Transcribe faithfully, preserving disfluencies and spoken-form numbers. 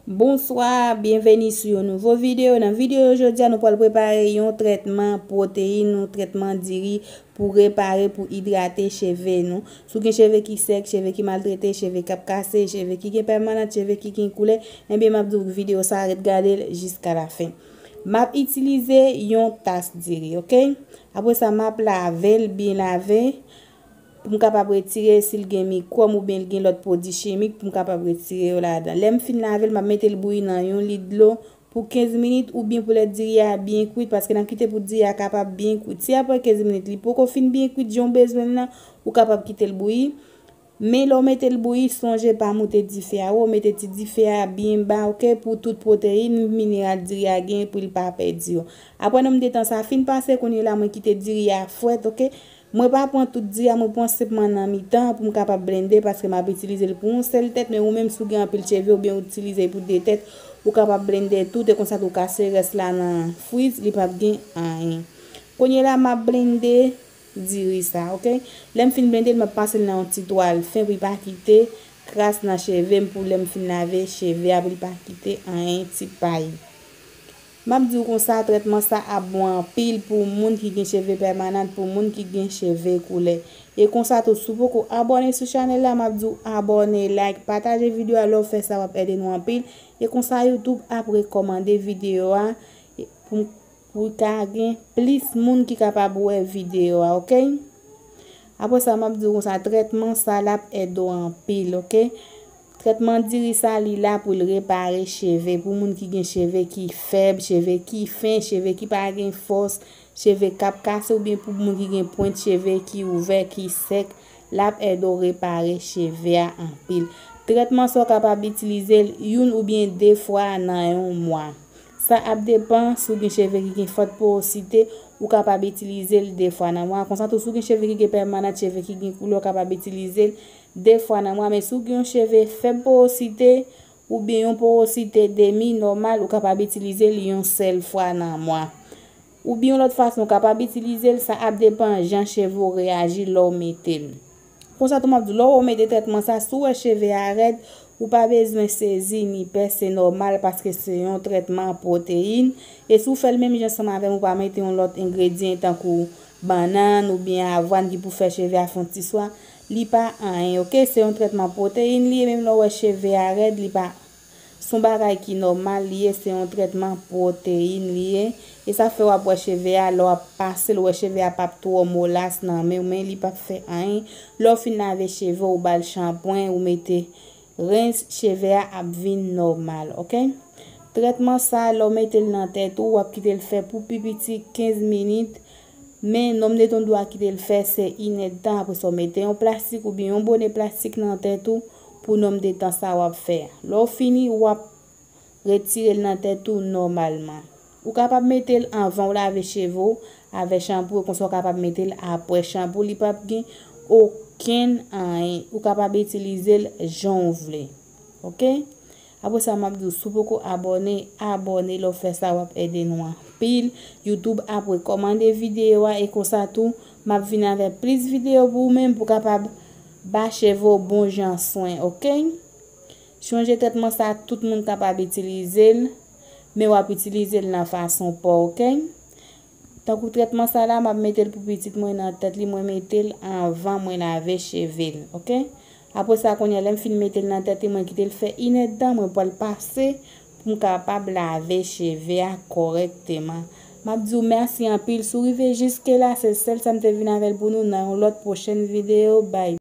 Bonswa, byenveni sou yon nouvo videyo. Nan videyo jodi a, nou pral prepare yon trètman pwoteyin, yon trètman diri pou repare, pou idrate cheve nou. Si w gen cheve ki sèk, cheve ki maltrete, cheve k ap kase, cheve ki gen pèmanant, cheve ki gen koulè, ebyen, m ap di w videyo sa a, ret gade l jiska lafen. M ap itilize yon tas diri, oke? Apre sa, m ap lave l, byen lave, pou m kapab retire si l gen mikwòb oubyen l gen lòt pwodui chimik pou m kapab retire yo ladan. Lè m fin lave l, m ap mete l bouyi nan yon lit dlo pou kenz minit oubyen pou lè diri a byen kwit, paske n ap kite pou diri a kapab byen kwit. Si apre kenz minit li poko fin byen kwit jan w bezwen l lan, ou kapab kite l bouyi. Men lè w mete l bouyi, sonje pa moute dife a wo, mete ti dife a byen ba, oke, pou tout pwoteyin, mineral diri a gen, pou l pa pèdi yo. Apre nonm-de-tan sa fin pase, kounye la mwen kite diri a frèt, oke. Mwen pa pran tout diri a, mwen pran senpman nan mitan pou m kapab blende, paske m ap itilize l pou yon sèl tèt, men ou menm si w gen anpil cheve oubyen w itilize l pou de tèt, ou kapab blende tou, e konsa tou kase rès la nan friz, li p ap gen anyen. Kounye la, m ap blende diri sa, oke? Lè m fin blende l, m ap pase l nan yon ti twal fen pou li pa kite kras nan cheve m, pou lè m fin lave cheve a, pou li pa kite anyen ti pay. M ap di w konsa, trètman sa ap bon anpil pou moun ki gen cheve pèmanant, pou moun ki gen cheve koulè. E konsa tou, si w poko abòne sou chanèl la, m ap di w abòne, like, pataje videyo a, lè w fè sa, w ap ede nou anpil. E konsa, YouTube ap rekòmande videyo a pou, pou ka gen plis moun ki kapab wè videyo a, oke? Apre sa, m ap di w konsa, trètman sa l ap ede w anpil, oke? Trètman diri sa, li la pou l repare cheve. Pou moun ki gen cheve ki fèb, cheve ki fen, cheve ki pa gen fòs, cheve k ap kase oubyen pou moun ki gen pwent cheve ki ouvè, ki sèk, l ap ede w repare cheve a anpil. Trètman sa, w kapab itilize l youn oubyen de fwa nan yon mwa. Sa ap depann, si w gen cheve ki gen fòt porosite, ou kapab itilize l de fwa nan mwa. Konsa tou, si w gen cheve ki gen pèmanant, cheve ki gen koulè, w kapab itilize l de fwa nan mwa. Men si w gen yon cheve fèb porosite, oubyen yon porosite demi nòmal, ou kapab itilize l yon sèl fwa nan mwa. Oubyen yon lòt fason, ou kapab itilize l, sa ap depann jan cheve w reyaji lè w mete l. Konsa tou, m ap di w, lè w mete trètman sa, si w wè cheve a rèd, ou pa bezwen sezi ni pè, se nòmal paske se yon trètman pwoteyin. E si w fè l menm jan ansanm avè m, ou pa mete yon lòt engredyan tankou bannann oubyen avwàn ki pou fè cheve a fè yon ti swa, li pa anyen, oke? Se yon trètman pwoteyin li ye, menm lè w wè cheve a rèd, li pa Se yon bagay ki nòmal li ye, se yon trètman pwoteyin li ye. E sa fè w ap wè cheve a, lè w ap pase l, ou wè cheve a p ap twò molas nan men w, men li p ap fè anyen. Lè w fin lave cheve w, ou ba l chanpwen, ou mete rens, cheve a ap vin nòmal, oke? Trètman sa, lè w mete l nan tèt ou, w ap kite l fè pou pi piti kenz minit. Men, nonm de tan w dwe kite l fè se inèdtan. Apre sa, w mete yon plastik oubyen yon bonè plastik nan tèt ou pou nonm de tan sa w ap fè a. Lè w fini, w ap retire l nan tèt ou nòmalman. Ou kapab mete l anvan w lave cheve w avè chanpou, e konsa w kapab mete l apre chanpou. Li p ap gen okenn anyen. Ou kapab itilize l jan w vle. Oke? Apre sa, m ap di w, si w poko abòne, abòne. Lè w fè sa, w ap ede nou anpil. YouTube ap rekòmande videyo a, e konsa tou, m ap vin avè plis videyo pou ou menm, pou w kapab ba cheve w bon jan swen, oke? Chonje trètman sa, tout moun kapab itilize l, men w ap itilize l nan fason pa w, oke? Tankou trètman sa la, m ap mete l pou pitit mwen nan tèt li, mwen mete l anvan mwen lave cheve l, oke? Apre sa, kounye a, lè m fin mete l nan tèt li, mwen kite l fè inèdtan, mwen pral pase pou m kapab lave cheve a kòrèkteman. M ap di w mèsi anpil. Si w rive jiske la, se sèl sa m te vin avè l pou nou nan yon lòt pwochèn videyo. Bay.